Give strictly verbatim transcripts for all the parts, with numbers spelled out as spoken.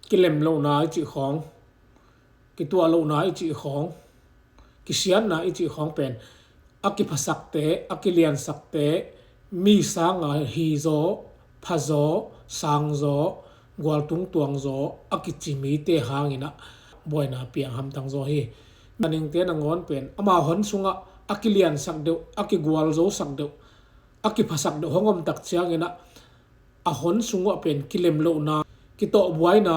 Kilem lohna i cih khawng, kituah lohna i cih khawng, kisiatna i cih khawng pen a kiphasakte, a kiliansakte, mi sanga hi zaw, pha zaw, sang zaw, gualtung tuang zaw a kici mite hangin ah buaina piang hamtang zaw hi. Ningte nangawn pen ama hon sungah a kiliansak deuh, a kigualzosak deuh, a kiphasak deuh hong om tak ciangin ah a hon sungah pen kilem lohna, kitawhbuaina,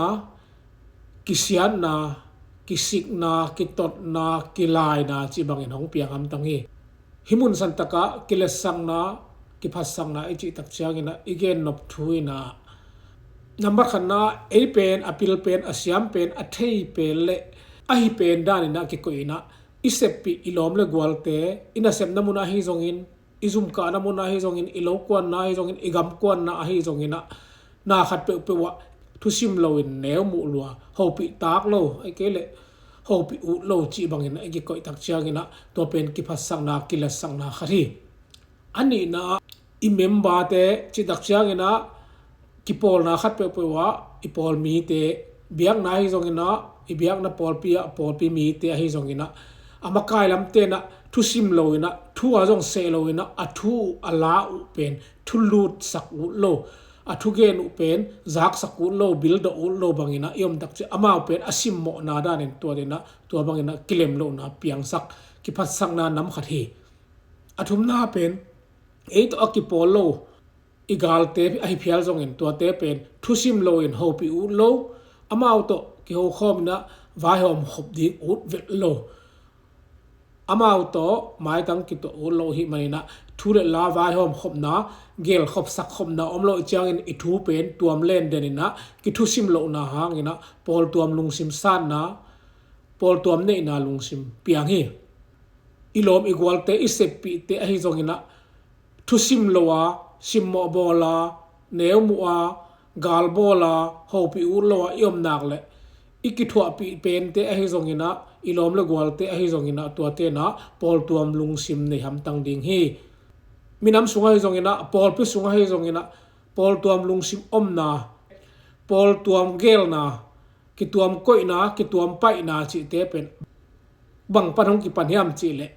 kisiatna, kisikna, kitotna, kilaina cih bangin hong piang hamtang hi. Hih mun santakah kiletsakna, kiphatsakna i cih tak ciangin ah i gennop thu in ah, nambat khatna, ei pen, a pil pen, a siam pen, a thei pen le a hi pen danin ah kikoih in ah, i seppih i lawm le gualte, i nasepna mun ahi zongin, i zumkahna mun ahi zongin, i lokuanna ahi zongin, i gamkuanna ahi zongin ah, na khat peuhpeuh ah thusim loin neu muh lua, hopih tak lo, ahih kei leh hopih ut lo cih bangin ah i kikoih tak ciangin ah, tua pen kiphatsakna, kiletsakna khat hi. A nihna ah, i memberte cih tak ciangin ah, kipawlna khat peuhpeuh ah i pawl mite, biakna ahi zongin ah, i biakna pawlpi ah pawlpi mite ahi zongin ah, a makai lamte in ah thusim loin ah, thu a zong seh loin ah, a thu uh, a la uh pen thu lutsak ut lo, a thugen uh pen zaksak ut lo, bildawh ut lo bangin ah i om tak ciang, amau pen a simmawhna danin tua in ah, tua bangin ah kilem lohna piangsak, kiphatsakna nam khat hi. A thumna pen, ei tawh a kipawl lo i galte ahi phial zongin, tuate pen thusim loin hopih ut lo, amau tawh kihokhawm in ah vaihawm khop ding ut vet lo, amau tawh maitang kituah ut lo ahih manin ah, thu le la vaihawm khopna, gelkhop sakkhopna om lo ahih ciangin, i thu pen tuam len den in ah, kithusim lohna hangin ah pawltuam lungsim sanna, pawltuam neihna lungsim piang hi. I lawm i gualte, i seppihte ahi zongin ah, thusim lo a, simmawh bawl a, neu muh a, gal bawl a, hopih ut lo a i om nak leh, i kithuahpih pente ahi zongin ah, i lawm le gualte ahi zongin ah, tuate in ah pawltuam lungsim nei hamtang ding hi. Minam sung ahi zongin ah, pawlpi sung ahi zongin ah, pawltuam lungsim omna, pawltuam gelna, kituam koihna, kituam paihna cihte pen bang pan hong kipan hiam cih leh,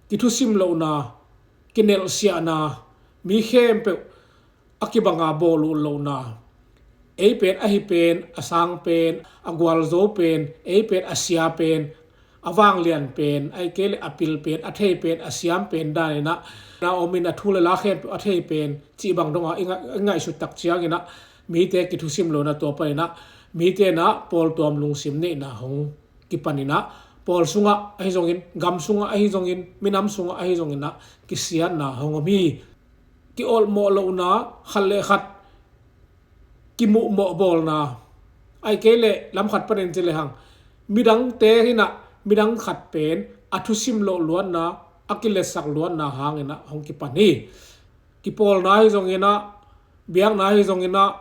kithusim lohna, kinelhsiahna, mi khempeuh a kibanga bawl ut lohna, ei pen, a hi pen, a sang pen, a gualzo pen, ei pen, a sia pen, a vanglian pen, ahih kei leh a pil pen, a thei pen, a siam pen danin ah, na om in, a thu le la khempeuh a thei pen cih bang dong a i ngai-, i ngaihsut tak ciangin ah, mite kithusim lohna, tua panin ah mite in ah pawltuam lungsim neihna hong kipan in ah, pawl sungah ahi zongin, gam sungah ahi zongin, minam sungah ahi zongin ah kisiatna hong om hi. Kiolhmawh lohna, khat le khat kimuhmawh bawlna, ahih kei leh lam khat panin ci lehang, midangte in ah midang khat pen a thusim loh luatna, a kiletsak luatna hangin ah hong kipan hi. Kipawlna ahi zongin ah, biakna ahi zongin ah,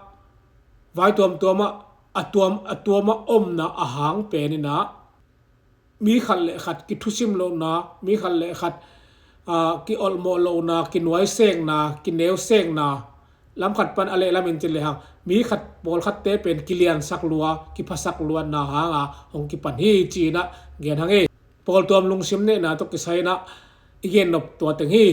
vai tuamtuam ah, a tuam, a tuam ah omna a hang pen in ah, mi khat le khat kithusim lohna, mi khat le khat, aa, kiolhmawh lohna, kinuaisekna, kineusekna, lam khat pan a leh lamin ci lehang, mi khat, pawlkhatte pen kiliansak lua, kiphasak luatna hanga hong kipan hi ci-in ah gen hang e. Pawltuam lungsim neihna tawh kisai in ah i gennop tua teng hi.